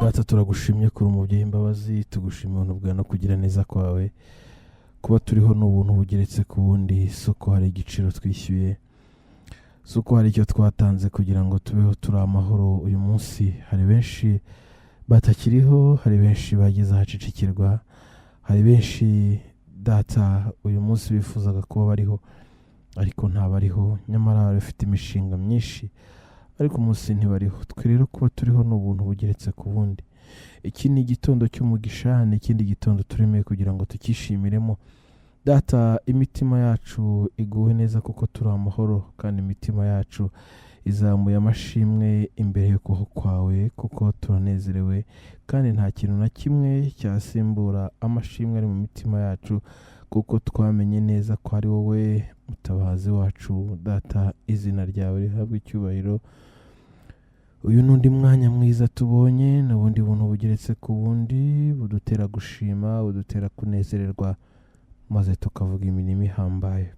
Data, turagushimye kuri umubyeyi imbabazi, tugushimye ubuntu bwawe no kugira neza kwawe. Kuba turiho ni ubuntu bugeretse ku bundi. Si uko hari igiciro twishyuye, si uko hari icyo twatanze kugira ngo tubeho turi amahoro uyu munsi. Hari benshi batakiriho, hari benshi bageze ahacicikirwa, hari benshi, Data, uyu munsi bifuzaga kuba bariho ariko ntabariho, nyamara bari bafite imishinga myinshi ariko umunsi ntibariho. Twe rero kuba turiho ni ubuntu bugeretse ku bundi. Iki ni igitondo cy'umugisha, ni ikindi gitondo turemeye kugira ngo tukishimiremo. Data, imitima yacu iguwe neza kuko turi amahoro, kandi imitima yacu izamuye amashimwe imbere y'ukuboko kwawe kuko turanezerewe, kandi nta kintu na kimwe cyasimbura amashimwe ari mu mitima yacu kuko twamenye neza ko ari wowe mutabazi wacu. Data, izina ryawe rihabwe icyubahiro. Uyu ni undi mwanya mwiza tubonye, ni ubundi buntu bugeretse ku bundi budutera gushima, budutera kunezererwa, maze tukavuga imirimo ihambaye.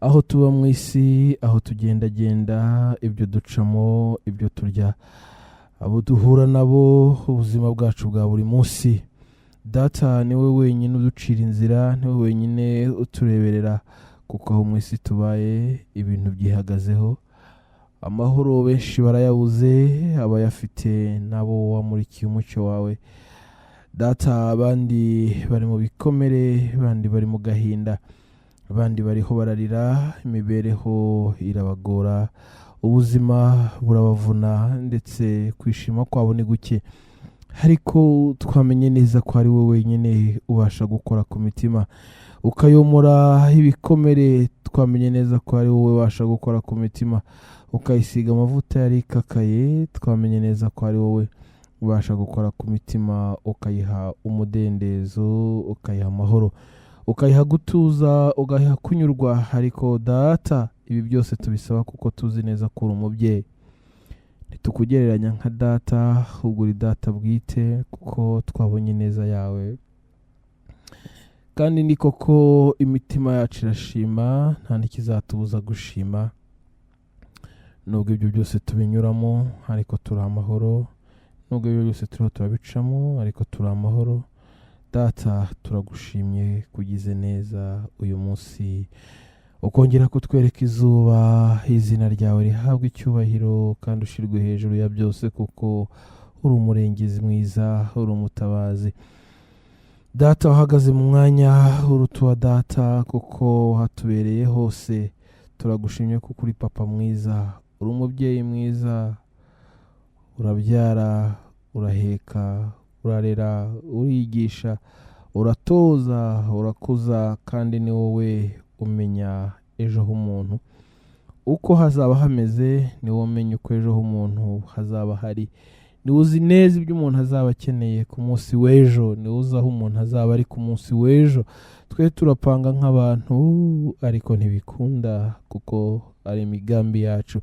Aho tuba mu isi, aho tugendagenda, ibyo ducamo, ibyo turya, abo duhura nabo, ubuzima bwacu bwa buri munsi, Data, ni we wenyine uducira inzira, ni we wenyine utureberera, kuko aho mu isi tubaye ibintu byihagazeho. Amahoro benshi barayabuze, abayafite nabo wamurikiye umucyo wawe, Data. Abandi bari mu bikomere, abandi bari mu gahinda, abandi bariho bararira, imibereho irabagora, ubuzima burabavuna, ndetse kwishima kwabo ni guke. Ariko twamenye neza ko ari wowe wenyine ubasha gukora ku mitima ukayomora ibikomere. Twamenye neza ko ari wowe ubasha gukora ku mitima ukayisiga amavuta yari ikakaye. Twamenye neza ko ari wowe ubasha gukora ku mitima ukayiha umudendezo, ukayiha amahoro, ukayiha gutuza, ugaha kunyurwa. Ariko Data, ibi byose tubisaba kuko tuzi neza ko uri umubyeyi. Ntitukugereranya nka data, ahubwo uri data bwite, kuko twabonye ineza yawe. Kandi ni koko imitima yacu irashima, nta n'ikizatubuza gushima nubwo ibyo byose tubinyuramo, ariko turi amahoro. Nubwo ibyo byose turiho turabicamo, ariko turi amahoro. Data, turagushimye kugize neza uyu munsi ukongera kutwereka izuba. Izina ryawe rihabwa icyubahiro kandi ushyirwe hejuru ya byose, kuko uri umurengezi mwiza, uri umutabazi. Data, wahagaze mu mwanya uruta uwa data kuko hatubereye hose. Turagushimye kuko uri papa mwiza, uri umubyeyi mwiza, urabyara, uraheka, urarera, urigisha, uratoza, urakuza, kandi ni wowe umenya ejo h'umuntu uko hazaba hameze. Ni wowe umenya uko ejo h'umuntu hazaba hari, niwe uzi neza ibyo umuntu azaba akeneye ku munsi w'ejo, niwe uzi aho umuntu azaba ari ku munsi w'ejo. Twe turapanga nk'abantu ariko ntibikunda kuko ari imigambi yacu,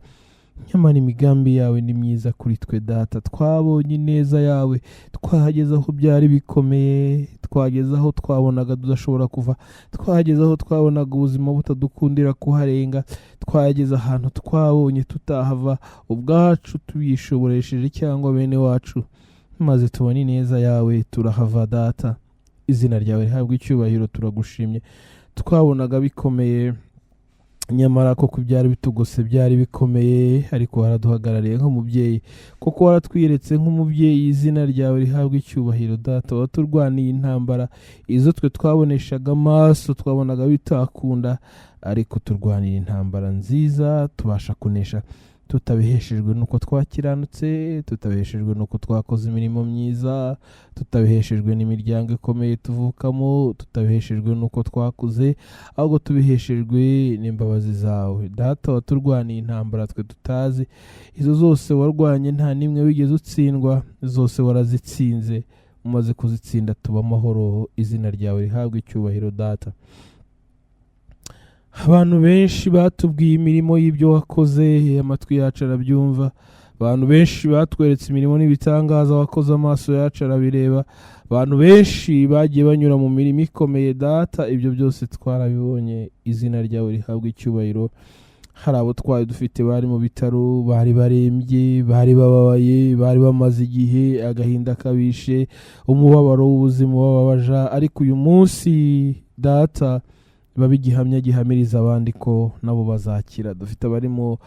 nyamara imigambi yawe ni myiza kuri twe. Data, twabonye ineza yawe, twahageze aho byari bikomeye, twageze aho twabonaga tudashobora kuva, twageze aho twabonaga ubuzima butadukundira kuharenga, twageze ahantu twabonye tutahava ubwacu tubishoboresheje cyangwa bene wacu, maze tubona ineza yawe turahava. Data, izina ryawe rihabwa icyubahiro, turagushimye. Twabonaga bikomeye, nyamara koko byari bitugose, byari bikomeye, ariko waraduhagarariye nk'umubyeyi, kuko waratwiyeretse nk'umubyeyi. Izina ryawe rihabwa icyubahiro. Data, waturwaniye intambara izo twe twaboneshaga amaso twabonaga bitakunda, ariko turwanira intambara nziza tubasha kunesha, tutabiheshejwe n'uko twakiranutse, tutabiheshejwe n'uko twakoze imirimo myiza, tutabiheshejwe n'imiryango ikomeye tuvukamo, tutabiheshejwe n'uko twakuze, ahubwo tubiheshejwe n'imbabazi zawe. Data, waturwaniye intambara twe tutazi. Izo zose warwanye nta n'imwe wigeze utsindwa, zose warazitsinze. Umaze kuzitsinda tuba amahoro. Izina ryawe rihabwe icyubahiro. Data, abantu benshi batubwiye imirimo y'ibyo wakoze, amatwi yacu arabyumva. Abantu benshi batweretse imirimo n'ibitangaza wakoze, amaso yacu arabireba. Abantu benshi bagiye banyura mu mirimo ikomeye. Data, ibyo byose twarabibonye. Izina ryawe rihabwa icyubahiro. Hari abo twari dufite bari mu bitaro, bari barembye, bari bababaye, bari bamaze igihe agahinda kabishe, umubabaro w'ubuzima ubababaja. Ariko uyu munsi, Data, babe igihamya gihamiriza abandi ko nabo bazakira. Dufite abarimo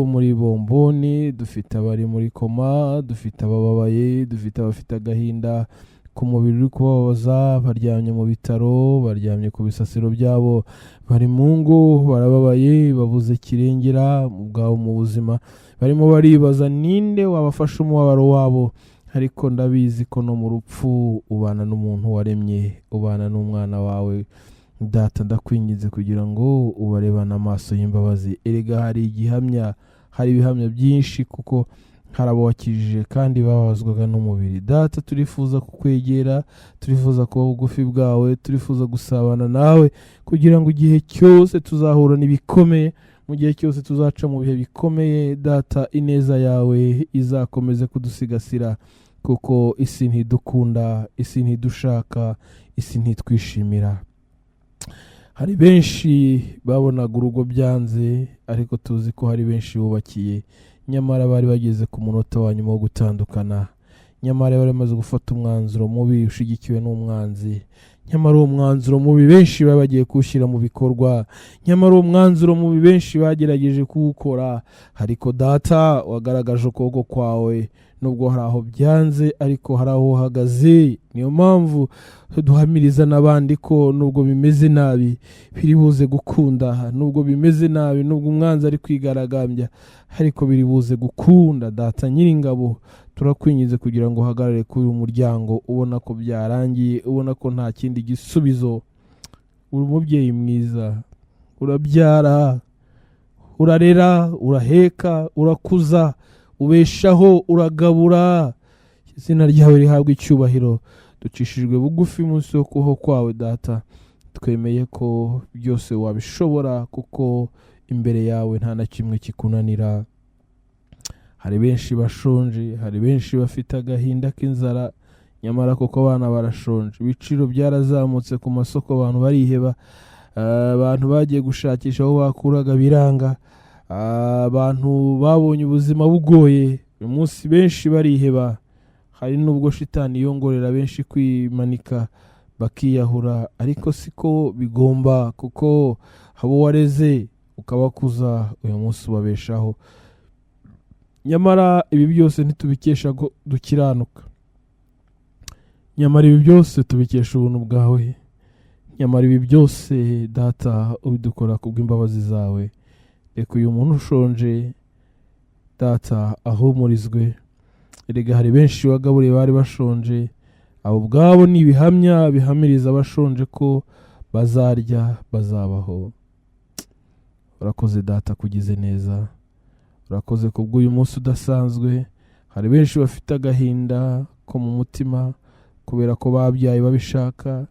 muri bomboni, dufite abari muri koma, dufite abababaye, dufite abafite agahinda ku mubiri uri kubabaza, baryamye mu bitaro, baryamye ku bisasiro byabo, bari mu ngo, barababaye, babuze kirengera ubwabo mu buzima, barimo baribaza ninde wabafasha umubabaro wabo. Ariko ndabizi ko no mu rupfu ubana n'umuntu waremye, ubana n'umwana wawe. Data, ndakwinginze kugira ngo ubarebane amaso y'imbabazi. Erega hari igihamya, hari ibihamya byinshi, kuko hari abo wakijije kandi bababazwaga n'umubiri. Data, turifuza kukwegera, turifuza kuba bugufi bwawe, turifuza gusabana nawe, kugira ngo igihe cyose tuzahura n'ibikomeye, mu gihe cyose tuzaca mu bihe bikomeye, Data, ineza yawe izakomeze kudusigasira, kuko isi ntidukunda, isi ntidushaka, isi ntitwishimira. Hari benshi babonaga urugo byanze, ariko tuzi ko hari benshi bubakiye, nyamara bari bageze ku munota wa nyuma wo gutandukana, nyamara bari bamaze gufata umwanzuro mubi ushyigikiwe n'umwanzi, nyamara uwo mwanzuro mubi benshi bari bagiye kuwushyira mu bikorwa, nyamara uwo mwanzuro mubi benshi bagerageje kuwukora. Ariko Data, wagaragaje ukuboko kwawe, nubwo hari aho byanze, ariko hari aho uhagaze. Niyo mpamvu duhamiriza n'abandi ko nubwo bimeze nabi biri buze gukunda, nubwo bimeze nabi, nubwo umwanzi ari kwigaragambya, ariko biri buze gukunda. Data Nyiringabo, turakwinginze kugira ngo uhagarare kuri uyu muryango ubona ko byarangiye, ubona ko nta kindi gisubizo. Uri umubyeyi mwiza, urabyara, urarera, uraheka, urakuza, ubeshaho, uragabura. Izina ryawe rihabwa icyubahiro. Ducishijwe bugufi munsi yo kubaho kwawe, Data. Twemeye ko byose wabishobora, kuko imbere yawe nta na kimwe kikunanira. Hari benshi bashonje, hari benshi bafite agahinda k'inzara, nyamara koko abana barashonje. Ibiciro byarazamutse ku masoko, abantu bariheba. Abantu bagiye gushakisha aho bakuraga biranga. Abantu babonye ubuzima bugoye, uyu munsi benshi bariheba. Hari n'ubwo shitani yongorera benshi kwimanika bakiyahura, ariko siko bigomba, kuko abo wareze ukabakuza, uyu munsi ubabeshaho. Nyamara ibi byose ntitubikesha ko dukiranuka, nyamara ibi byose tubikesha ubuntu bwawe, nyamara ibi byose, Data, ubidukora kubw'imbabazi zawe. Reka uyu muntu ushonje, Data, ahumurizwe. Erega hari benshi wagaburiye bari bashonje. Abo ubwabo ni ibihamya bihamiriza abashonje ko bazarya, bazabaho. Urakoze, Data, kugize neza. Urakoze kubw'uyu munsi udasanzwe. Hari benshi bafite agahinda ko mu mutima kubera ko babyaye babishaka,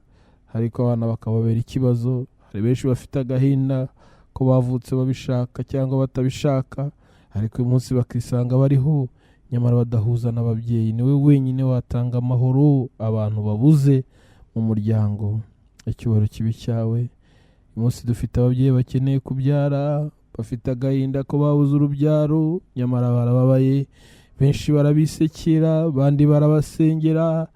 ariko abana bakababera ikibazo. Hari benshi bafite agahinda ko bavutse babishaka cyangwa batabishaka, ariko uyu munsi bakisanga bariho nyamara badahuza n'ababyeyi. Niwe wenyine watanga amahoro abantu babuze mu muryango. Icyubahiro kibe cyawe. Uyu munsi dufite ababyeyi bakeneye kubyara, bafite agahinda ko babuze urubyaro, nyamara barababaye. Benshi barabisekera, abandi barabasengera,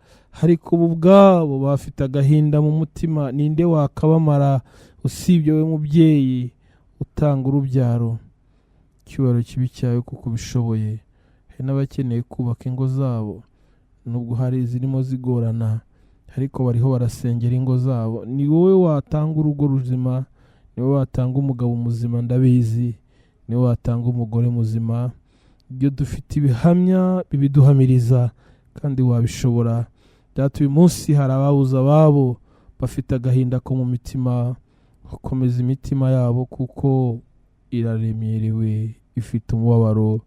ariko ubu ubwabo bafite agahinda mu mutima. Ninde wakabamara usibye we mubyeyi utanga urubyaro? Icyubahiro kibe cyawe kuko ubishoboye. Hari n'abakeneye kubaka ingo zabo, nubwo hari izirimo zigorana, ariko bariho barasengera ingo zabo. Ni wowe watanga urugo ruzima, ni wowe watanga umugabo muzima, ndabizi, ni wowe watanga umugore muzima. Ibyo dufite ibihamya bibiduhamiriza, kandi wabishobora. Data, uyu munsi hari ababuze ababo, bafite agahinda ko mu mitima. Komeza imitima yabo kuko iraremerewe, ifite umubabaro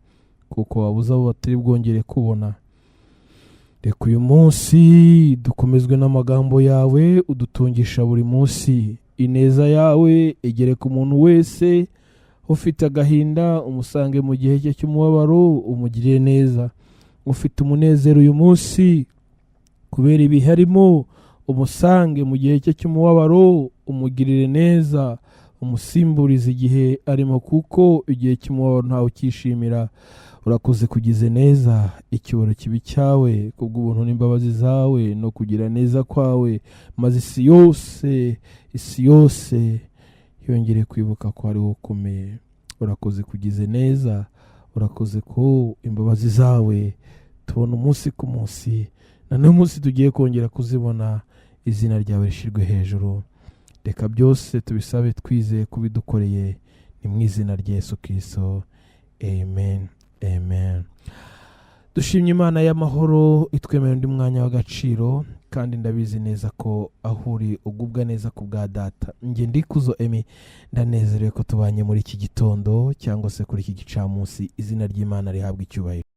kuko babuze abo batari bwongere kubona. Reka uyu munsi dukomezwe n'amagambo yawe udutungisha buri munsi. Ineza yawe igere ku muntu wese ufite agahinda, umusange mu gihe cye cy'umubabaro, umugirire neza. Ufite umunezero uyu munsi kubera ibihe arimo, umusange mu gihe cye cy'umubabaro, umugirire neza. Umusimburize igihe arimo, kuko igihe cy'umubabaro ntawe ukishimira. Urakoze kugize neza, icyubahiro kibi cyawe kubw'ubuntu n'imbabazi zawe no kugira neza kwawe, maze isi yose, isi yose yongere kwibuka ko ari wowe ukomeye. Urakoze kugize neza, urakoze ko imbabazi zawe tubona umunsi ku munsi, na n'uyu munsi tugiye kongera kuzibona. Izina ryawe rishyirwe hejuru. Reka byose tubisabe twizeye kubidukoreye, ni mu izina rya Yesu Kirisito, amen, amen. Dushimye Imana y'amahoro itwemerera undi mwanya w'agaciro, kandi ndabizi neza ko aho uri ugubwa neza ku bwa Data. Njye Ndikuzo Emi, ndanezerewe ko tubanye muri iki gitondo cyangwa se kuri iki gicamunsi. Izina ry'Imana rihabwa icyubahiro.